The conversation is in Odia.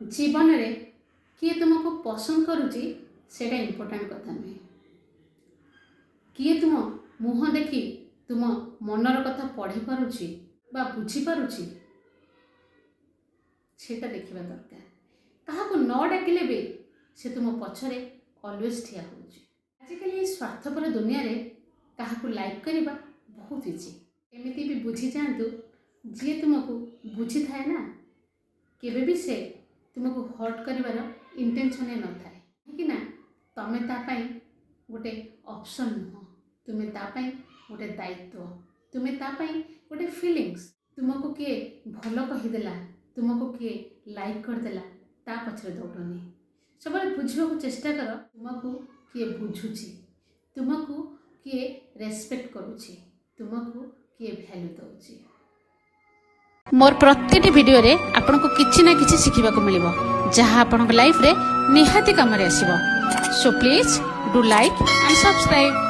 ଜୀବନରେ କିଏ ତୁମକୁ ପସନ୍ଦ କରୁଛି, ସେଇଟା ଇମ୍ପୋର୍ଟାଣ୍ଟ କଥା ନୁହେଁ। କିଏ ତୁମ ମୁହଁ ଦେଖି ତୁମ ମନର କଥା ପଢ଼ିପାରୁଛି ବା ବୁଝିପାରୁଛି, ସେଇଟା ଦେଖିବା ଦରକାର। କାହାକୁ ନ ଡାକିଲେ ବି ସେ ତୁମ ପଛରେ ଅଲୱେଜ୍ ଠିଆ ହେଉଛି। ଆଜିକାଲି ଏଇ ସ୍ୱାର୍ଥପର ଦୁନିଆରେ କାହାକୁ ଲାଇକ୍ କରିବା ବହୁତ ଇଜି। ଏମିତି ବି ବୁଝିଯାଆନ୍ତୁ, ଯିଏ ତୁମକୁ ବୁଝିଥାଏ ନା, କେବେ ବି ସେ ତୁମକୁ ହର୍ଟ କରିବାର ଇଣ୍ଟେନସନ୍ ନଥାଏ। କାହିଁକି ନା ତମେ ତା ପାଇଁ ଗୋଟେ ଅପସନ୍ ନୁହଁ, ତୁମେ ତା ପାଇଁ ଗୋଟେ ଦାୟିତ୍ୱ, ତୁମେ ତା ପାଇଁ ଗୋଟେ ଫିଲିଙ୍ଗସ୍। ତୁମକୁ କିଏ ଭଲ କହିଦେଲା, ତୁମକୁ କିଏ ଲାଇକ୍ କରିଦେଲା, ତା ପଛରେ ଦୌଡ଼ନି। ସବୁବେଳେ ବୁଝିବାକୁ ଚେଷ୍ଟା କର, ତୁମକୁ କିଏ ବୁଝୁଛି, ତୁମକୁ କିଏ ରେସପେକ୍ଟ କରୁଛି, ତୁମକୁ କିଏ ଭ୍ୟାଲ୍ୟୁ ଦେଉଛି। ମୋର ପ୍ରତିଟି ଭିଡିଓରେ ଆପଣଙ୍କୁ କିଛି ନା କିଛି ଶିଖିବାକୁ ମିଳିବ, ଯାହା ଆପଣଙ୍କ ଲାଇଫରେ ନିହାତି କାମରେ ଆସିବ। So please do like and subscribe.